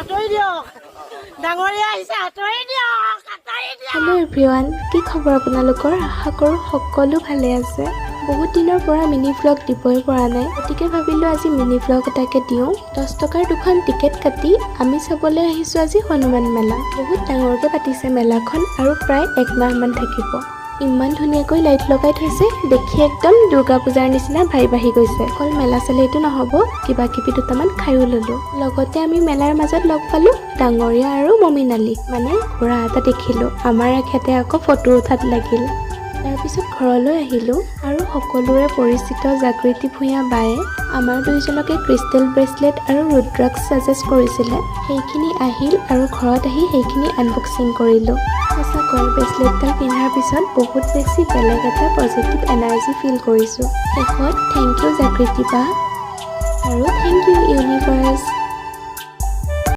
আঁতৰি দিয়ক, ডাঙৰীয়া আহিছে, আঁতৰি দিয়ক, আঁতৰি দিয়ক। হেল্ল' এভৰিৱান, কি খবৰ আপোনালোকৰ? আশা কৰোঁ সকলো ভালে আছে। বহুত দিনৰ পৰা মিনি ভ্লগ দিবই পৰা নাই, গতিকে ভাবিলোঁ আজি মিনি ভ্লগ এটাকে দিওঁ। 10 টকাৰ দুখন টিকেট কাটি আমি চাবলৈ আহিছোঁ আজি হনুমান মেলা। বহুত ডাঙৰকৈ পাতিছে মেলাখন আৰু প্ৰায় এক মাহমান থাকিব। ইমান ধুনীয়াকৈ লাইট লগাই থৈছে, দেখি একদম দুৰ্গা পূজাৰ নিচিনা ভাইব আহি গৈছে। অকল মেলা চালেইতো নহ'ব, কিবা কিবি দুটামান খায়ো ল'লোঁ। লগতে আমি মেলাৰ মাজত লগ পালোঁ ডাঙৰীয়া আৰু মমিন আলী, মানে ঘোঁৰা এটা দেখিলোঁ। আমাৰ এখেতে আকৌ ফটো উঠাত লাগিল। তাৰপিছত ঘৰলৈ আহিলোঁ আৰু সকলোৰে পৰিচিত জাগৃতি ভূঞা বায়ে আমাৰ দুয়োজনকে ক্ৰিষ্টেল ব্ৰেচলেট আৰু ৰুদ্ৰাক্ষ ছাজেষ্ট কৰিছিলে। সেইখিনি আহিল আৰু ঘৰত আহি সেইখিনি আনবক্সিং কৰিলোঁ। সঁচাকৈ ব্ৰেচলেটডাল পিন্ধাৰ পিছত বহুত বেছি বেলেগ এটা পজিটিভ এনাৰ্জি ফিল কৰিছোঁ। শেষত thank U জাগৃতি বা আৰু thank U universe.